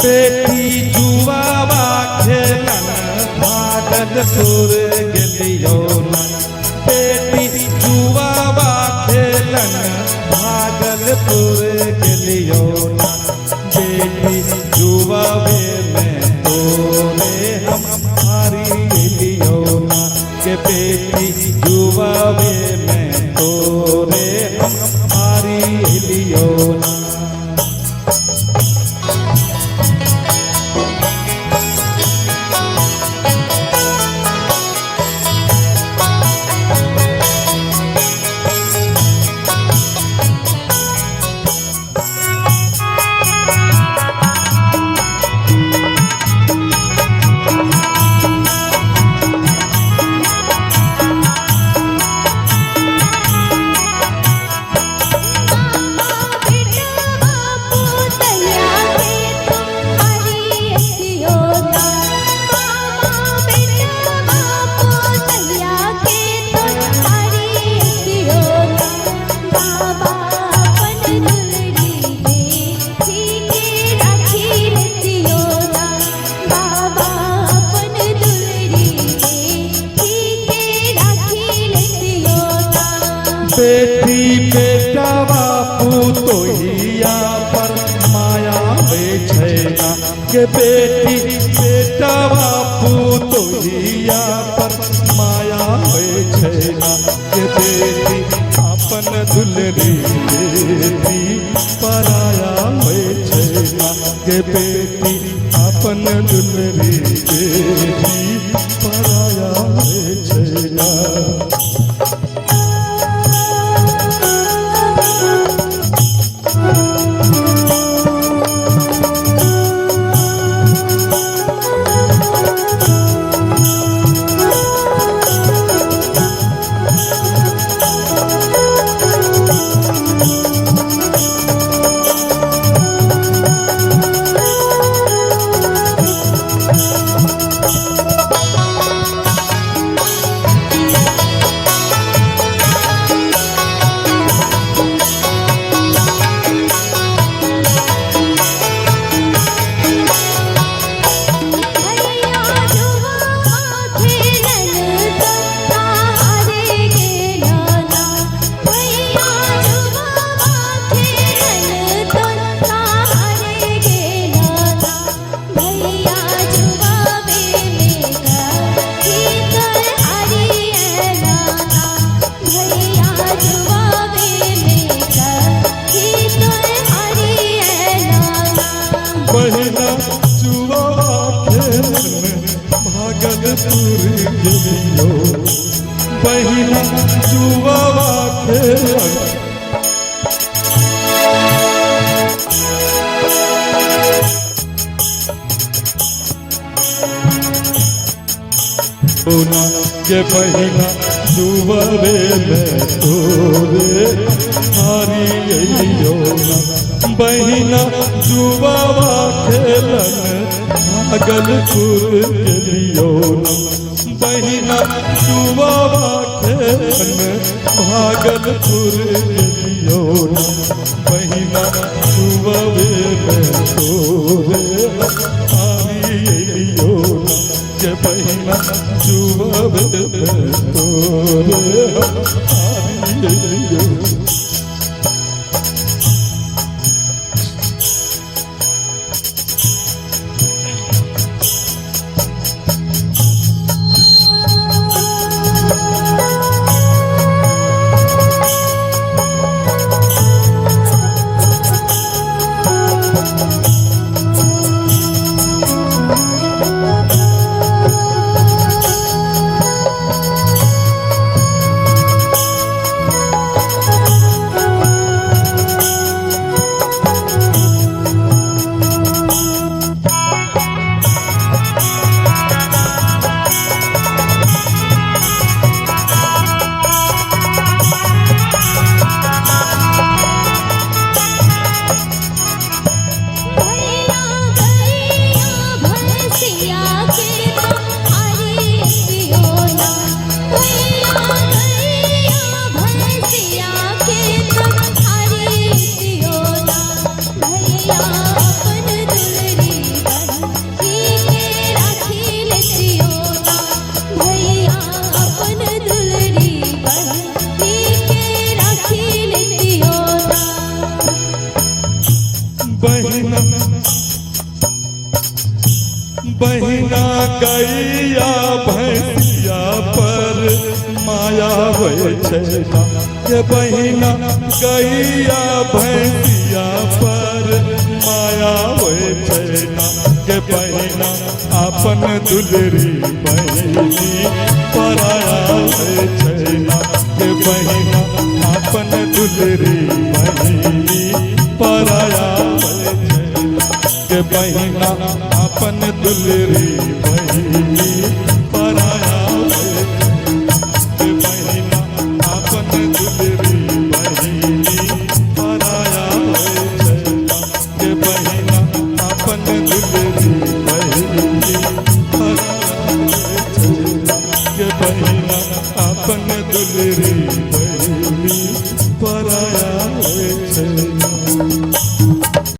बेटी जुआवा खेलन भागलपुर गेलियो ना। बेटी जुआवा खेलन भागलपुर गेलियो ना। बेटी जुआवे में तोरे हम हारी गेलियो ना। के बेटी जुआवे में तोरे हम हारी गेलियो ना। मामा बेटवा पुतैया के तो हरी ना। मामा बेटवा पुतैया के तो हरी ना। बाबा अपन दुलरी बेटी के राखी लेतियो ना। बाबा अपन दुलरी बेटी के राखी लेतियो ना। बेटी बेटा बापू तोहिया पर माया बेचैना के बेटी बेटा बापू तोहिया पर माया बेचैना के बेटी अपन दुलरी बेटी पराया बेचैना के बेटी अपन दुलरी बेटी पराया बेचैना। भैया जुआ खेलन तो हारे गेला ना। भैया जुआ खेलन तो हारे गेला ना। भैया जुआवे में कथी तोर हारी एला ना। भैया जुआवे में कथी तोर हारी एला ना। बहिना जुआ खेलन भागलपुर गेलियो। बहिना जुआ खेलन ना के बहिना जुआवे में तोरे हारी गेलियो ना। बहिना जुआवा खेलन भागलपुर गेलियो ना। बहिना जुआवा खेलन भागलपुर गेलियो ना। बहिना जुआवे में तोरे हारी गेलियो ना। के बहिना जुआवे में तोरे हारी गेलियो। Thank गैया भैंसिया पर माया होइ छै ना। के बहिना गैया भैंसिया पर माया होइ छै ना। के बहिना अपन दुलरी बहिनी पराया होइ छै ना। के बहिना अपन दुलरी बहिनी पराया होइ छै ना। के बहिना अपन दुलरी बहिनी पराया होइ छै ना। के बहिना अपन दुलरी बहिनी पराया होइ छै ना। के बहिना अपन दुलरी बहिनी पराया होइ छै ना। के बहिना अपन